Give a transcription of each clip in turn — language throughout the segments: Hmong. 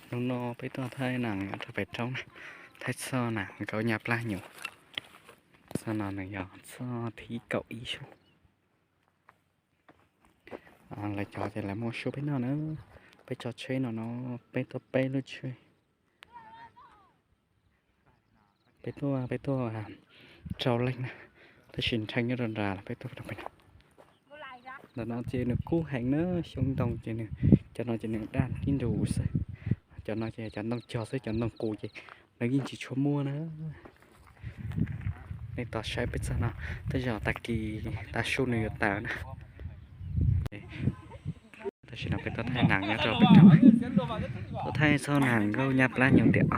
Hnub no peb tuaj thaij nam rau pem roob na, thaij txoj nam nkauj nyab plab nyuv. Txoj no nws yog txoj thib kaum ib xyoo. Lawv cov ces lawv muab sub peb noj na. Peb cov tsheb no no, peb tuaj peb lub tsheb. Peb tuaj, peb tuaj rau leej na, tab sis nrhee nyob rau nram los peb tuaj rau pem no. Ntawm no ces nws kub heev na, xyoob ntoo ces nws, cov no ces nws daj tib ntus xwb. Cov no ces cov ntoo cog xwb, cov ntoo qus ces nws yeej tsis tshua muaj na. Nej tos saib peb txog no, tej zaum tag kis tav su nws yuav tawm na. Tam sim no peb tuaj thaij nam nyob rau pem roob, tuaj thaij txoj nam nkauj nyab plab nyuv tiam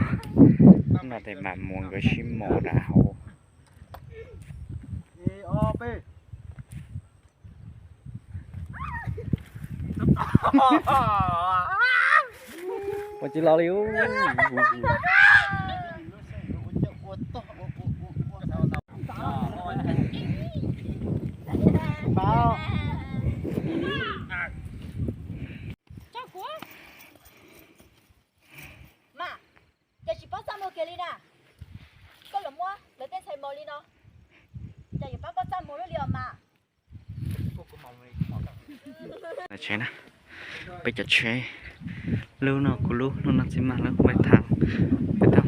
no tes mam mus nkawd sib mos nram hauv. Ua tsis los li. Mas, cas tsis paub txaj muag kiag li na? Koj los muab lawv tej ntxhais mos li no, cas yuav pab paub txaj muag luaj li os mas. Tsheb na, peb cov tsheb, lub no kuv lub, lub no txiv mas lub, peb tham, peb tham.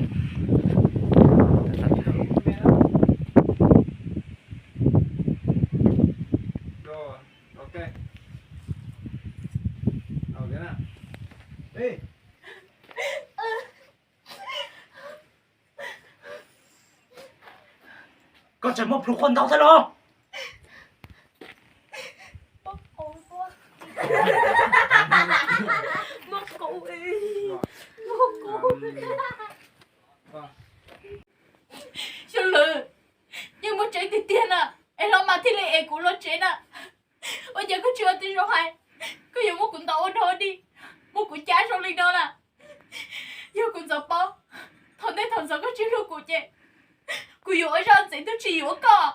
Koj tseem muaj plhus qhuav ntau thiab los? Xyoo lawm, yeej muaj tseeb tiag tiag na, es los mas thiaj li es kuv los tsev na. Ua cas koj tsis ua tib zoo hais, koj yuav muab kuv ntaus ua dog ua dig, muab kuv cab zoo li no na? Yog kuv ntxov paub, thaum ntej thaum ntxov koj tsis hlub kuv ces kuv yuav ua zaj ntxeev twb tsis yuav koj.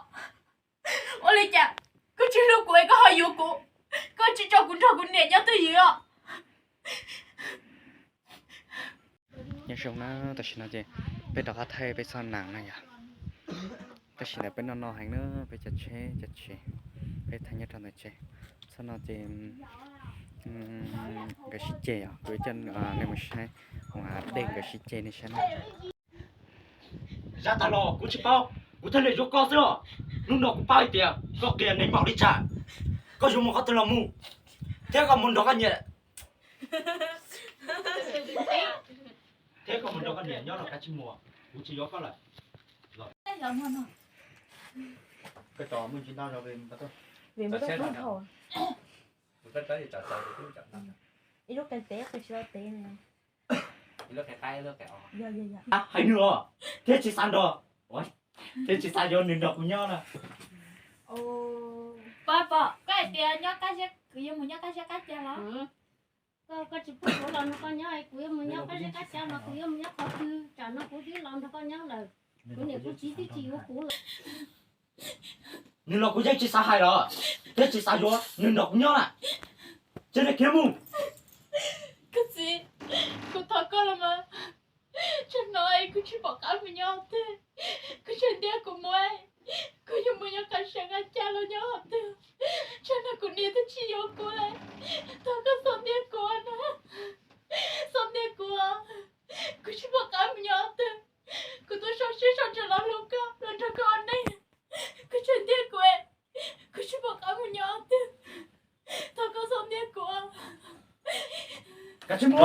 Ua li cas koj tsis hlub kuv es koj ho yuav kuv, koj tsis tso kuv nrog kuv niam nyob twj ywm os. Nyob zoo na, tam sim no ces peb rov qab thaij peb txoj nam no yog, tam sim ntawd peb noj no heev na, peb cov tsheb cov tsev, peb thaij nyob rau ntawm tsev. Txoj no ces nkawd sib ceg os, kuv coj nej mus saib, dej nkawd sib ceg nej saib na. Zaj tag los kuv tsis paub, kuv thiaj li yuav koj xwb os. Hnub no kuv paub hais tias koj qias neeg npaum li cas, koj yuav mus qhov twg los mus, thiab koj mus nrog koj niam, thiab koj mus nrog koj niam nyob los kav tsij mus, kuv tsis yuav koj lawm. Hais nws os, thiab tsis xav nrog, thiab tsis xav yuav nws nrog kuv nyob na. Pom, pom, koj hais tias nyob, kuv yuav mus nyob qab zeb qab ca los? Koj, koj tsis pub kuv los nrog koj nyob, kuv yuav mus nyob qab zeb qab ca los kuv yuav mus nyob qhov twg? Tsam no kuv twb los nrog koj nyob lawm, kuv niam kuv txiv twb tsis yuav kuv lawm. Nws los kuv yeej tsis xav hais los, thiab tsis xav yuav nws nrog kuv nyob na. Cia li khiav mus. Koj txiv, kuv thov koj los mas, tsam no es kuv tsis pom qab mus nyob twg, koj tseem ntiab kuv mus, kuv yuav mus nyob qab zeb qab ca los nyob qhov twg? Tsam no kuv niam twb tsis yuav kuv lawm, thov koj txhob ntiab kuv na, txhob ntiab kuv, kuv tsis pom qab mus nyob twg, kuv tuaj sau siab sau ntsws los hlub koj, los nrog koj ua neej, koj tseem ntiab kuv, kuv tsis pom qab mus nyob twg, thov koj txhob ntiab kuv. Kav tsij mus.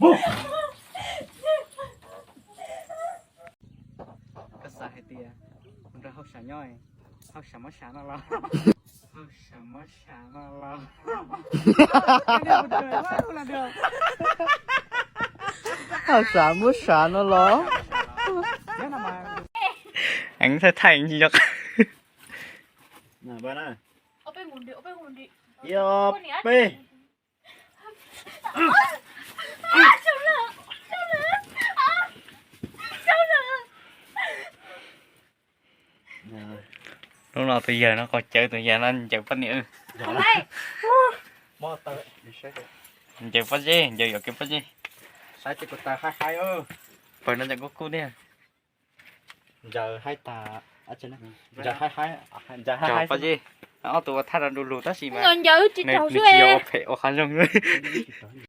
Mus. Koj xav hais tias mus rau hauj sam nyob, hauj sam muab sam no los, hauj sam muab sam no los, hauj sam muab sam no los. Eev thaij thaij tsis nco qab. Ib ob peb. Hnub no tus yawg no qhov cawv, tus yawg no ncaws poj niam. Ncaws pob zeb, ncaws yuam kev pob zeb. Saib tej ko taw haib haib. Pawg no ncaws kub kub thiab. Ncaws haib tas, ncaws haib haib, ncaws haib pob zeb. Ob tug ua thaj rau du lug tab sis mas nws tsis yog ua phem ua qhov zoo.